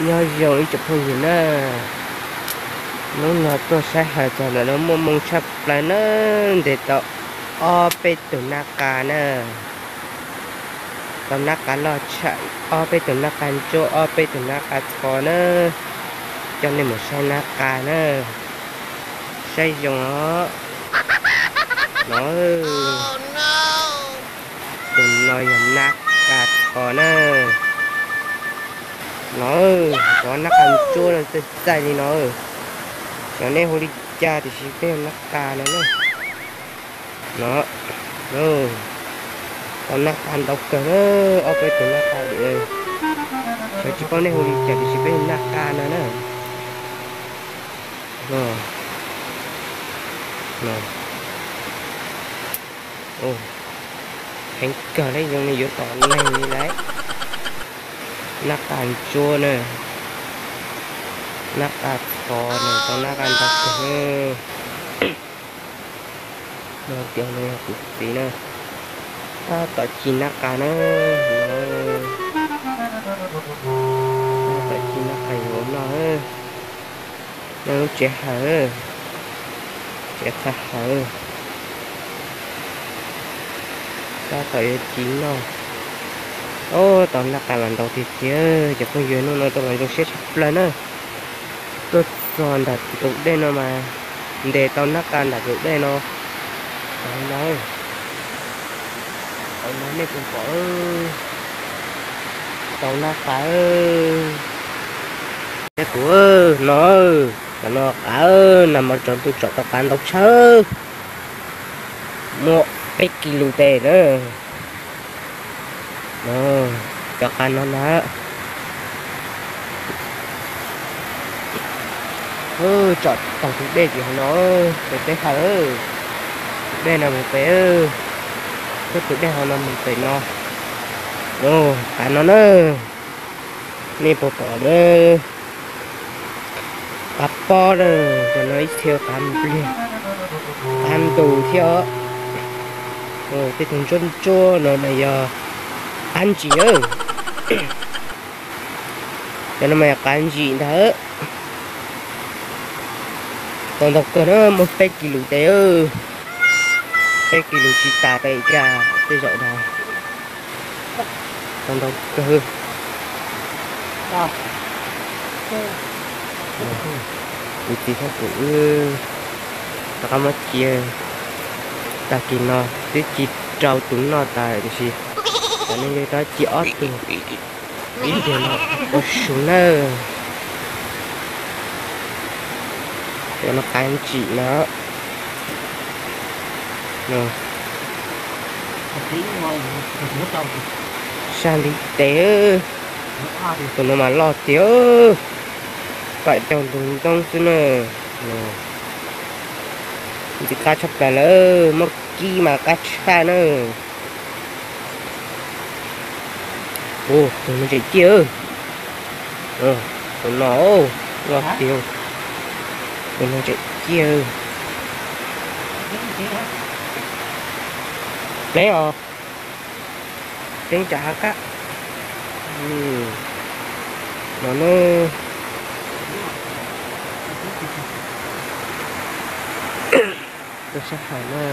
Nyob zoo ib tsoom phooj ywg na, hnub no tuaj saib hav txog ntawm no muaj moo tshaj plaws na, ntes tau ob peb tug nab qa na, tau nab qa loj tshaj, ob peb tug nab qa ntsuab, ob peb tug nab qa txho na, coj nej mus saib nab qa na, saib zoo os. No, tus no yog nab qa txho na. No, cov nab qa ntsuab no txaij txaij li no. Xyov nej hu li cas tiam sis peb hu nab qa no na. No, tau nab qa ntau kawg na, ob peb tug nab qa li. Xyov tsis paub nej hu li cas tiam sis peb hu nab qa no na. Heev kawg li, zoo li yuav tom neeg li lawm. Nab qa ntsuab na, nab qa txho na, tau nab qa ntau kawg na. Tias no yog kuv txiv na, tab tom ci nab qa na, tab tom ci nab qa yuav noj. Noj lub tsev hawm, tsev qhov hawm, tab tom yuav ci noj. Ob, tau nab qa los ntau tiag tiag, cov phooj ywg, hnub no tuaj los zoo siab tshaj plaws na. Tuaj txog nram tus dej no mas ntes tau nab qa nram tus dej no. Hauv no, hauv no nej puas pom, tau nab qa. Thiab kuv no, cov no qav, nag hmo tsaus ntuj tsom tau qav ntau tshaj, muaj peb kis lus tes na. Cov qav no na, tsom taug tus dej tim hauv no, pem teb hawm, tus dej no mus pem, thiab tus dej hauv no mus pem no. Qav no na, nej puas pom na, qav pob na, cov no ib txhia qav npliag, qav ntus thiab os. Tej tug ntsuab ntsuab no mas yog qav ntsim. Cov no mas yog qav ntsim ntag. Tau ntau kawg na, muaj peb kis lus tes, peb kis lus tsis tas pes ncaj tej zaum ntag. Tau ntau kawg. Kuv txiv thiab kuv wb rov qab muab cia. Tag kis no twb ci rau tus noj tas lawm tiam sis tam no yuav rov ci ob tug, ib tug no ua su nawb. Cov no qav ntsim no. Sab ntiv tes, tus no mas loj tiag, kaim caug ntug ntoo xwb na. Ntxim qab tshaj plaws lawm, muab kib mas qab tshaj na. Tus no tseem ciaj, tus no loj tiag, tus no tseem ciaj. Pleb os, pleb tsam hav kab no na. Tuaj sab hawm na,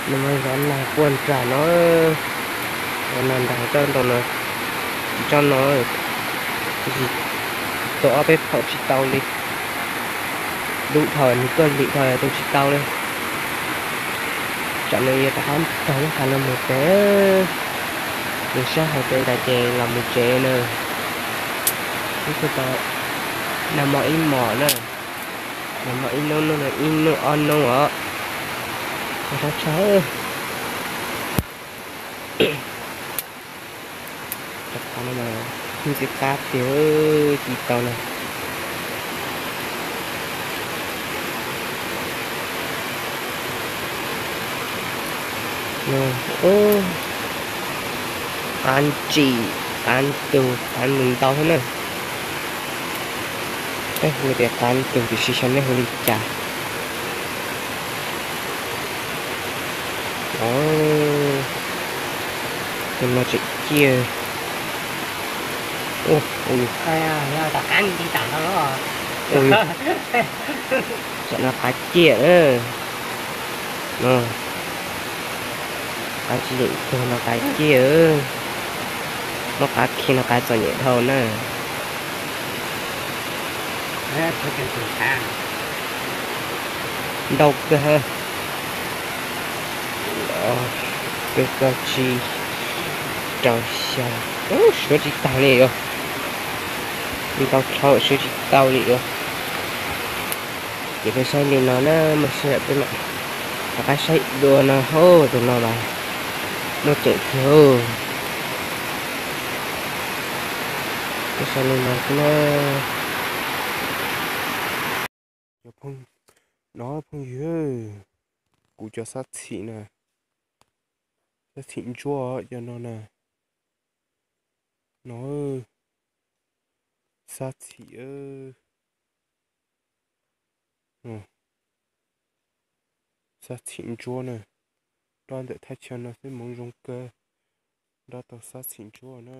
nws mas zov nag quaj nrag no, zov nag nrag toj ntoo no, tsis tsob no, tab sis tua ob peb phaum tsis tau li, dub dhau nws koj lim dhau tua tsis tau li. Tsam no yuav rov qab taug lub hav no mus pem, mus sab hauv pem tas ces los mus tsev na. Ib tug tau nag hmo ib hmos na, nag hmo ib hnub, hnub no ib hnub ob hnub os. Qab tshaj. Cov qav no mas ntxim qab tiag, ci tau na. Qav ntsim, qav ntug, qav ntug ntau thiab na. Peb hu tias qav ntug tiam sis xyov nej hu li cas. Tus no tseem ciaj, Ua, ua, tom qab nti tam no los. Ua, tam no qav ciaj na. No, qav tsis yeem tug no qav ciaj. Muab qav khi no qav txom nyem dhau na. Ntau kawg, kawg kaum tsib, rau xya, suav tsis taug li yuav. Ntau dhau suav tsis tau li yuav. Ces peb saib li no na, muaj sij hawm peb mam rov qab saib dua no. Tus no mas muaj tseem tiag. Peb saib li no xwb na. Cov phooj, no phooj ywg, kuv cov xab txhim na, xab txhim ntsuab cov no na, no, xab txhim, xab txhim ntsuab na, nrog ntawm thaj chaw no xwb hmoov zoo kawg, nrog tau xab txhim ntsuab na.